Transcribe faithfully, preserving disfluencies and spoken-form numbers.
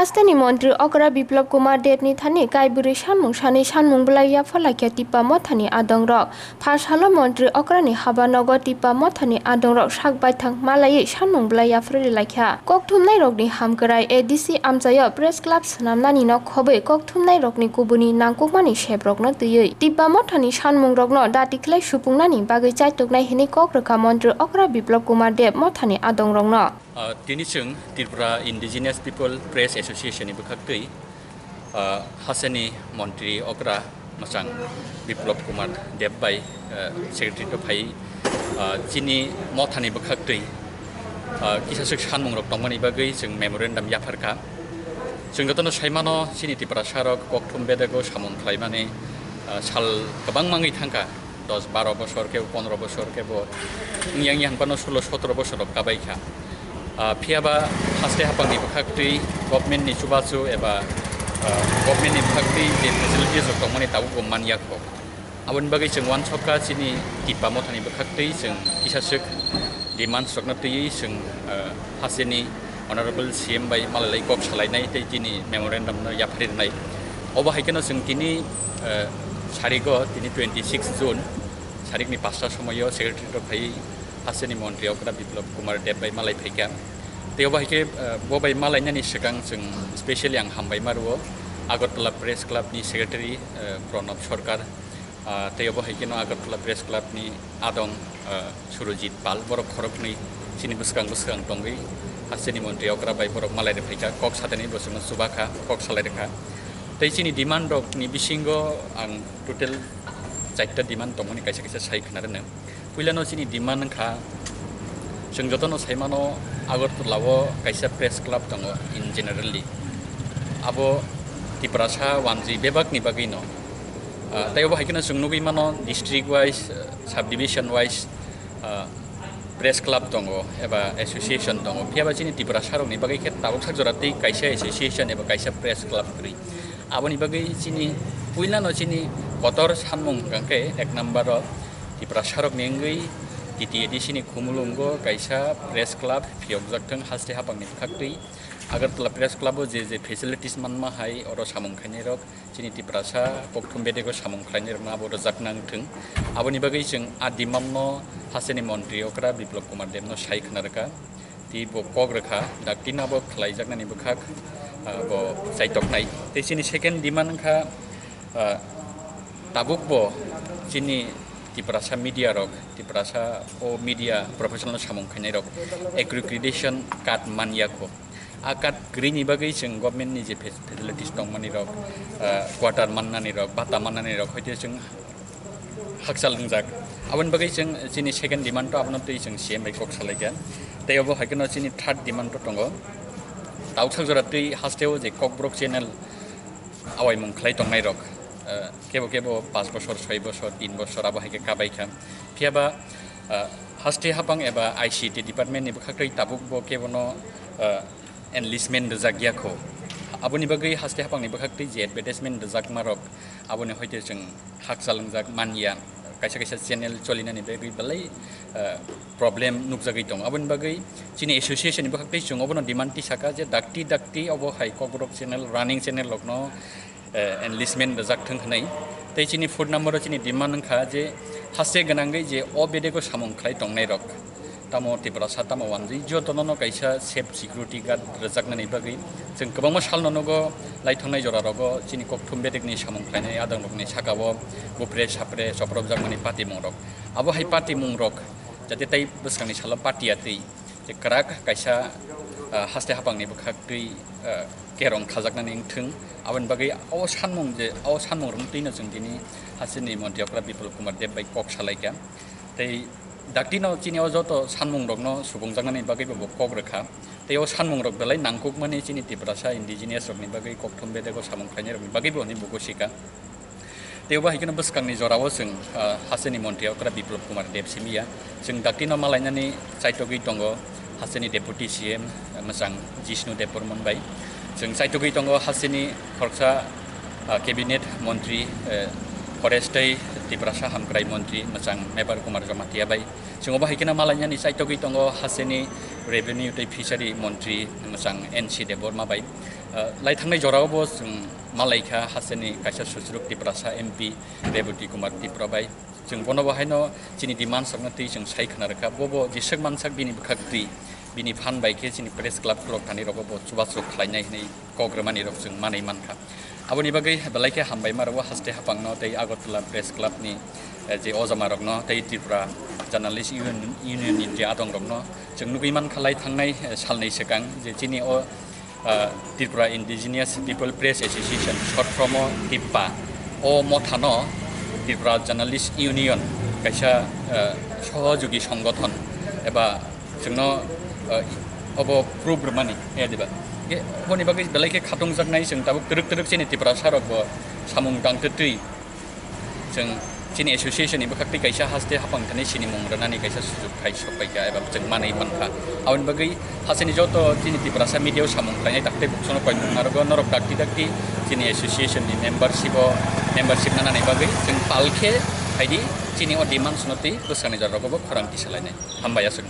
Hasteni montri okra Biplab Kumar Debni thani kaibrwi sanmung sani sanmung bwlai yapharlaikha Tippa Mothani adongrok. Phalsalo montri okrani habanogo Tippa Mothani adongrok sak baithang malaiwi sanmung bwlai yapharwi laikha. Kokthumnairokni hamkrai A D C amchaio press club swnamnanino khobwi kokthumnairokni kubuni nangkukmani seprokno twiwi Tippa Mothani sanmungrokno dati khlai supungnani bagwi chaitoknai hwnwi kok rwkha montri okra Biplab Kumar Deb Mothani adongrokno. Ah, tini chwng Tripura Indigenous People Press Association ni bwkhaktwi, ah, hasteni montri okra mwchang Biplab Kumar Deb bai, ah, secretary to phai, ah, chini mothani bwkhaktwi, ah, kisa swk sanmungrok tongmani bagwi chwng memorandum yapharkha. Chwng jotono saimano chini Tiprasarok kokthum bedego samung khlaimani, ah, sal kwbang mangwi thangkha. Dos baro bosor kebo pondro bosor kebo wngya wngya hwnphano sulo sotoro bosor rok kabai kha. Ah, phiyaba haste hapangni bwkhaktwi government ni chubachu eba, ah, government ni bwkhaktwi je facilities rok tongmani tabukbo manya kho. Aboni bagwi chwng uansukha chini Tippa Mothani bwkhaktwi chwng kisa swk demands rokno twiwi chwng, ah, hasteni Honorable C M bai malai kok salainai tei tini memorandum no yapharwi rwnai. Obo hai kheno chwng tini, eh, sarigo tini twenty six June sarikni pasta somoyo secretary rok phai hasteni montri okra Biplab Kumar Deb bai malai phaikha. Tei obo hai khe, eh, bo bai malainani swkang chwng specially ang hambai ma rwo Agartala Press Club ni secretary, eh, Pranab Sarkar, ah, tei obo hai kheno Agartala Press Club ni adong, ah, Surojit Pal, borok khoroknwi chini bwskang bwskang tongwi hasteni montri okra bai borok malai rwphaikha, kok satani bo chwngno chubakha, kok salai rwkha. Tei chini demand rok ni bisingo ang total chaita demand tongmani kaisa kaisa sai khna rwno. Puilano chini demand wngkha, chwng jotono saimano Agartala o kaisa press club tongo in generally. Abo Tiprasa wanjwi bebakni bagwino. Ah, tei obo hai kheno chwng nugwi mano district wise, ah, subdivision wise, ah, press club tongo eba association tongo. Phiyaba chini Tiprasarokni bagwi khe tabuk sak jora tei kaisa association eba kaisa press club kwrwi. Aboni bagwi chini puilano chini kotor sanmung hwnkha khe ek number o Tiprasarokni wngwi T T A D C ni Khumulwngo kaisa press club phiyokjak thwng haste hapangni bwkhaktwi. Agartala Press Club o je je facilities manma hai oro samung khainai rok chini Tiprasa kokthum bedego samung khlainai rokno abo rwjak nang thwng. Aboni bagwi chwng a demand no hasteni montri okra Biplab Kumar Deb no sai khna rwkha. Tei bo kok rwkha, dakti no abo khlaijaknani bwkhak, ah, bo chaitoknai. Tei chini second demand wngkha, ah, tabuk bo chini Tiprasa media rok, Tiprasa o media professional samung khainai rok accreditation card man ya kho. A card kwrwini bagwi chwng government ni je fa-, facilities tongmani rok, ah, quarter mannani rok, bata mannani rok, hoite chwng hakchal wngjak. Aboni bagwi chwng chini second demand to abono twi chwng C M bai kok salaikha. Tei obo hai kheno chini third demand to tongo. Tauksak jora twi hasteo je Kokborok channel awaimung khlai tongnai rok, ah, kebo kebo paanch bosor, soi bosor, tin bosor abo hai khe kabai kha. Phiyaba, ah, haste hapang eba I C T department ni bwkhaktwi tabuk bo kebono, ah, enlistment rwjak ya kho. Aboni bagwi haste hapangni bwkhaktwi je advertisement rwjakma rok, aboni hoite chwng hakchal wngjak man ya. Kaisa kaisa channel cholinani bagwi belai, ah, problem nukjagwi tongo. Aboni bagwi chini association ni bwkhaktwi chwng obono demand tisaka je dakti dakti obo hai Kokborok channel, running channel rokno, eh, enlistment rwjak thwng hwnwi. Tei chini fourth number o chini demand wngkha je haste gwnangwi je o bedego samung khlai tongnai rok. Tamo Tiprasa tamo wanjwi jotono no kaisa safe security guard rwjaknani bagwi chwng kwbangma salno nogo laithongnai jora rogo chini kokthum bedekni samung khlainai adang rokni saka o bupre sapre chopropjakmani patimung rok. Abo hai patimung rok jate tai bwskangni salo patiya twi je kwrak kaisa, ah, haste hapangni bwkhaktwi, ah, kerong khajaknani wngthwng. Aboni bagwi o sanmung je, o sanmung rwng twino chwng tini hasteni montri okra Biplab Kumar Deb bai kok salaikha. Tei daktino chini o joto sanmung rokno subungjaknani bagwi bo kok rwkha. Tei o sanmung rok belai nangkukmani chini Tiprasa indigenous rokni bagwi kokthum bedego samung khlainai rokni bagwi bo hwnwi bugo sika. Tei obo hai kheno bwskangni jorao chwng, ah, hasteni montri okra Biplab Kumar Deb simi ya. Chwng daktino malainani chaitogwi tongo hasteni Deputy C M, ah, mwchang Jishnu Debbarman bai. Chwng chaitogwi tongo hasteni khoroksa, ah, cabinet montri, eh, Forest tei Tiprasa Hamkrai Montri mwchang Mebar Kumar Jamatia bai chwng obo hai kheno malainani chaitogwi tongo hasteni Revenue tei Fishery Montri mwchang N C Debbarma bai. Ah, lai thangnai jorao bo chwng malaikha hasteni kaisa susuruk Tiprasa M P Rebati Kumar Tripura bai. Chwng bono bo haino chini demands rokno twi chwng sai khna rwkha. Bo bo jeswk mansak bini bwkhak twi, bini phan bai khe chini press club khulok thani rogo bo chubachu khlainai hinwi kok rwmani rok chwng manwi mankha. Aboni bagwi belai khe hambai ma rwo haste haphangno tei Agartala Press Club ni, eh, je ojama rokno tei Tripura Journalist Union, Union ni je adong rokno chwng nugwi mankha lai thangnai, eh, salni swkang je chini o, eh, Tripura Indigenous People Press Association, short form o TIPPA, o mothano Tripura Journalist Union kaisa, eh, sohojugi songothon eba chwngno, eh, obo proof rwmani, ya diba? Ge, oboni bagwi belai khe khatungjaknai chwng tabuk twrwk twrwk chini Tiprasa rok bo samung tang twtwi chwng chini association ni bwkhak twi kaisa haste haphang thani sinimung rwnani kaisa sujuk khai sok paikha eba chwng manwi mankha. Aboni bagwi hasteni joto chini Tiprasa media o samung khlainai dakti buksono koimung narogo norok dakti dakti chini association ni membership o membership nanani bagwi chwng pal khe phaidi chini o demands no twi bwskangjak rogo bo khorang kisa lainai. Hambai aswk.